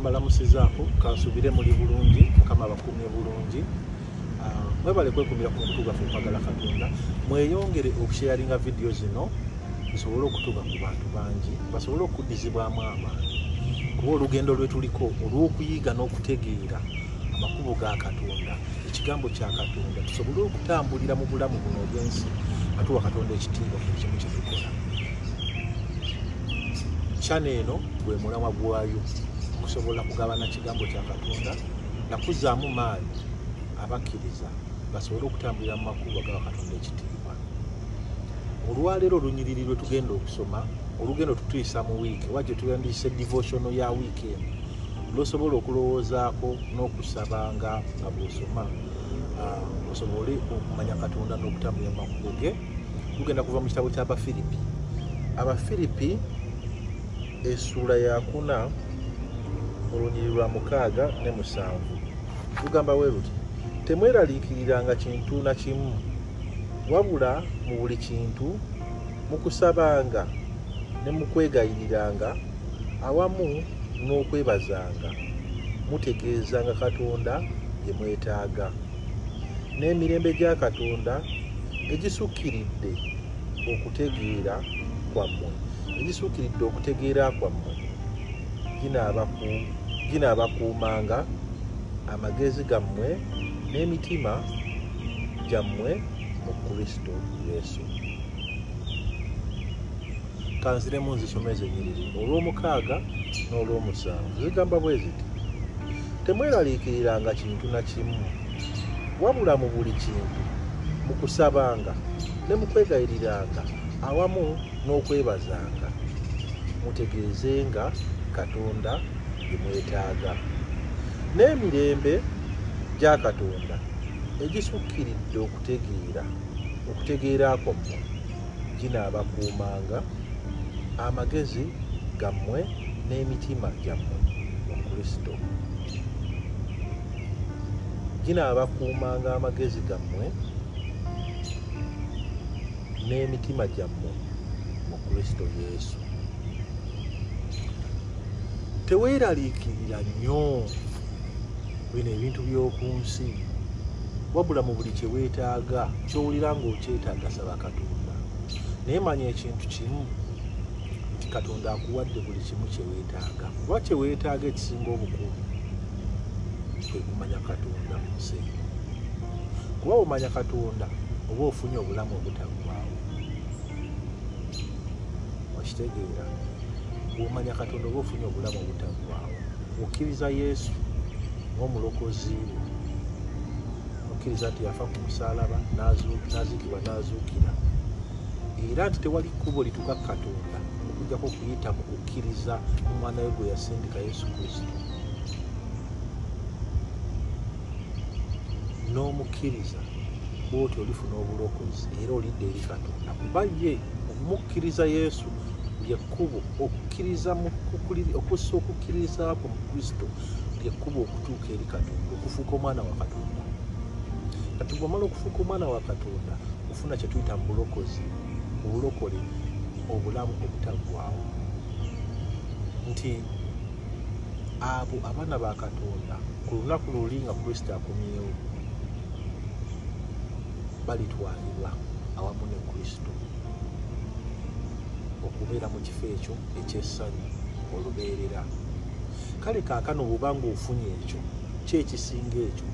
Mbalamusizaako, kansubire muli bulungi, Mukama abakuumye bulungi. Mwebale kwekumira ku mukutu gwaffe Okwagala Katonda. Mweyongere okusharinga vidiyo zino zisobole okutuuka ku bantu bangi, basobole okuddizibwamu amaanyi, kuba olugendo lwe tuliko olw'okuyiga n'okutegeera amakubo ga Katonda, ekigambo kya Katonda, tusobole okutambulira mu bulamu buno obw'ensi nga tuwa Katonda ekitiibwa buli kimu kye tukola. Channel eno gwe mulamwa gwayo okusobola kugabana kigambo kya Katonda na kuzzaamu maanyi abakkiriza basobole okutambulira mu makubo agawa Katonda ekitiibwa. Olwaleero olunyiriri lwe tugenda okusoma, olugendo tutuyisa mu wiiki oba gye tuyandiyise devotional ya wiiki eno, lw'osobola okulowoozaako n'okusabanga nga bw'osoma, osobole okumanya Katonda n'okutambulira mu makubo ge. Lugenda kuva mu kitabo ky'Abafiripi. Abafiripi essuula ya 4 olunyiriri lwa 6 ne 7 lugamba bwe luti: temweraliikiriranga kintu na kimu, wabula mu buli kintu mukusabanga ne mukwegayiriranga awamu n'okwebazanga, mutegeezanga Katonda bye mwetaaga. N'emirembe gya Katonda egisukkiridde okutegeera kwammwe, egisukkiridde okutegeera kwammwe, ginaabakuumanga amagezi gammwe n'emitima gyammwe mu Kristo Yesu. Kanziremu nzisome ennyiriri olw'omukaaga n'olw'omusanvu. Zigamba bwe ziti: temweraliikiriranga kintu na kimu, wabula mu buli kintu mukusabanga ne mukwegayiriranga awamu n'okwebazanga, mutegeezenga Katonda bye mwetaaga. N'emirembe gya Katonda egisukkiridde okutegeera kwammwe ginaabakuumanga amagezi gammwe n'emitima gyammwe mu Kristo. Ginaabakuumanga amagezi gammwe n'emitima gyammwe mu Kristo Yesu. Teweeraliikirira nnyo bino ebintu by'oku nsi, wabula mu buli kye weetaaga, ky'owulira ng'okyetaaga, saba Katonda. Naye manya ekintu kimu, nti Katonda akuwadde buli kimu kye weetaaga. Kuba kye weetaaga ekisinga obukulu kwe kumanya Katonda mu nsi eno. Kuba bw'omanya Katonda oba ofunye obulamu obutaggwaawo. Okitegeera? Bw'omanya Katonda oba ofunye obulamu obutaggwaawo. Okkiriza Yesu ng'omulokozi wo, okkiriza nti yafa ku musaalaba n'aziikibwa n'azuukira, era nti tewali kkubo lituuka ku Katonda okuggyako okuyita mu kukkiriza mu mwana we gwe yasindika, Yesu Kristo. N'omukkiriza bw'otyo olifuna obulokozi era olidda eri Katonda, kuba ye okumukkiriza Yesu lyekkubo, okukkiriza okussa okukkiriza kwo mu Kristo lyekkubo okutuuka eri Katonda, okufuuka omwana wa Katonda. Kati bw'omala okufuuka omwana wa Katonda, ofuna kye tuyita mu bulokozi, mu bulokole, obulamu obutaggwaawo. Nti abo abaana ba Katonda ku lunaku luli nga Kristo akomyewo balitwalibwa awamu ne Kristo okubeera mu kifo ekyo eky'essanyu olubeerera. Kale kaakano bw'oba ng'ofunye ekyo, ki ekisinga ekyo?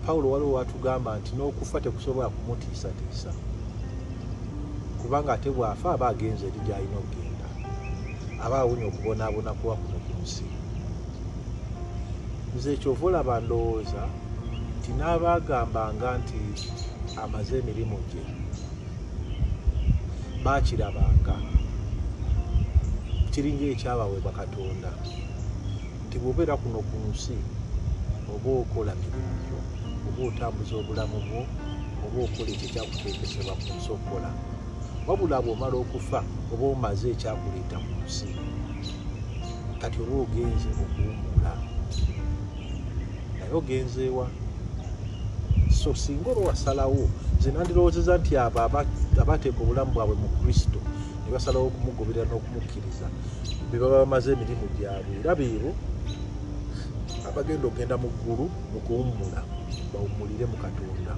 Pawulo waliwo watugamba nti n'okufa tekusobola kumutiisatiisa, kubanga ate bw'afa aba agenze eri gy'alina okugenda, aba awonye okubonaabona kwa kuno ku nsi. Nze kyova olaba ndowooza nti n'abaagambanga nti amaze emirimu gye baakirabanga kiringa ekyabaweebwa Katonda, nti bw'obeera kuno ku nsi oba okola mirimu gyo, oba otambuza obulamu bwo, oba okola ekyo ekyakuteekesebwa ku nsi okukola. Wabula bw'omala okufa oba omaze ekyakuleeta ku nsi, kati oba ogenze okuwummula. Naye ogenzeewa? So singa oba wasalawo, nze nandirowoozezza nti abo abateeka obulamu bwabwe mu Kristo ne basalawo okumugoberera n'okumukkiriza, be baba bamaze emirimu gyabwe, era beebo abagenda okugenda mu ggulu mu kuwummula, bawummulire mu Katonda,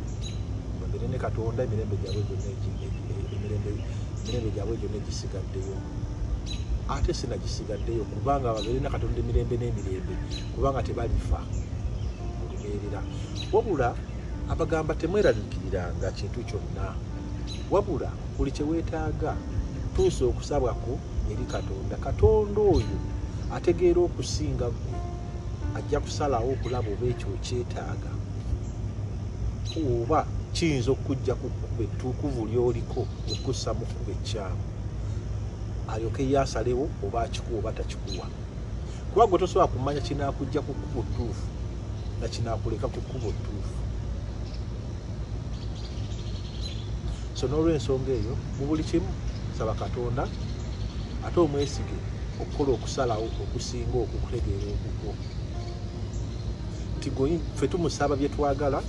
babeere ne Katonda emirembe gyabwe gyonna emirembe gyabwe gyonna egisigaddeyo. Ate sinagisigaddeyo, kubanga babeere ne Katonda emirembe n'emirembe, kubanga tebalifa olubeerera. Wabula abagamba temweraliikiriranga kintu kyonna, wabula buli kye weetaaga tuusa okusabwako eri Katonda. Katonda oyo ategeera okusinga ggwe, ajja kusalawo okulaba oba ekyo okyetaaga oba kiyinza okujja ku kkubo ettuukuvu ly'oliko okussa mu kkubo ekkyamu, alyoke ye asalewo oba akikuwa oba takikuwa. Kuba gwe tosobola kumanya kinaakujja ku kkubo ttuufu na kinaakuleka ku kkubo ttuufu. So n'olw'ensonga eyo, mu buli kimu saba Katonda ate omwesige okukola okusalawo okusinga okukutegeera okukwo. Nti ffe tumusaba bye twagala,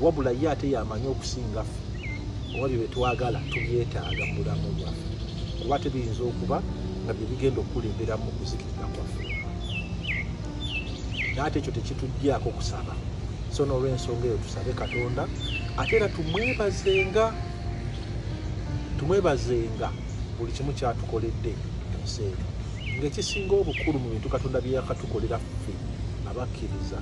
wabula ye ate yamanyi okusinga ffe oba bye twagala tubyetaaga mu bulamu bwaffe, kuba tebiyinza okuba nga bye bigenda okukulemberamu mu kuzikirira kwaffe. Naye ate ekyo tekituggyako kusaba. So n'olw'ensonga eyo tusabe Katonda, ate era tumwebazenga buli kimu kyatukoledde ensi eno. Ng'ekisinga obukulu mu bintu Katonda bye yakatukolera ffe abakkiriza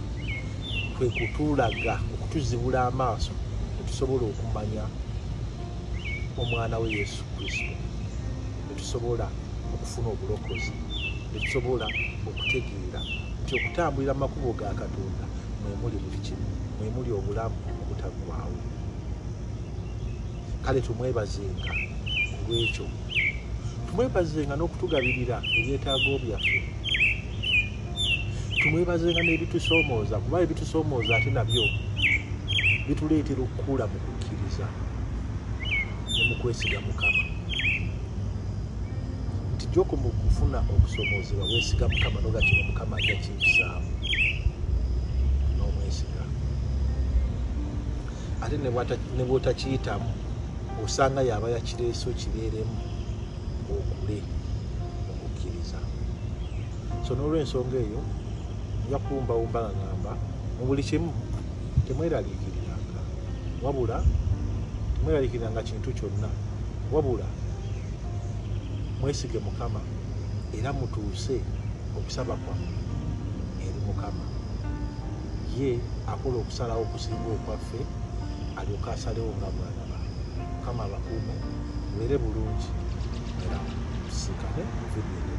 kwe kutulaga, okutuzibula amaaso ne tusobola okumanya omwana we Yesu Kristo, ne tusobola okufuna obulokozi, ne tusobola okutegeera nti okutambulira mu makubo ga Katonda mwe muli buli kimu, mwe muli obulamu obutaggwaawo. Kale tumwebazenga olw'ekyo, tumwebazenga n'okutugabirira ebyetaago byaffe, tumwebazenga n'ebitusoomooza, kuba ebitusoomooza ate nabyo bituleetera okukula mu kukkiriza ne mu kwesiga Mukama. Nti gy'okoma okufuna okusoomoozebwa weesiga Mukama, n'oga kino Mukama ajja kimpusaamu, n'omwesiga. Ate ne bw'otakiyitamu osanga yaba yakireese okibeeremu okule mu kukkiriza. So n'olw'ensonga eyo nja kuwumbawumba nga ngamba mu buli kimu temweraliikiriranga, wabula temweraliikiriranga kintu kyonna, wabula mwesige Mukama era mutuuse okusaba kwammwe eri Mukama. Ye akola okusalawo okusinga okwaffe, alyoke asalewo nga bw'alaba. Mukama abakuume, mubeere bulungi, era tusinkane mu vidiyo.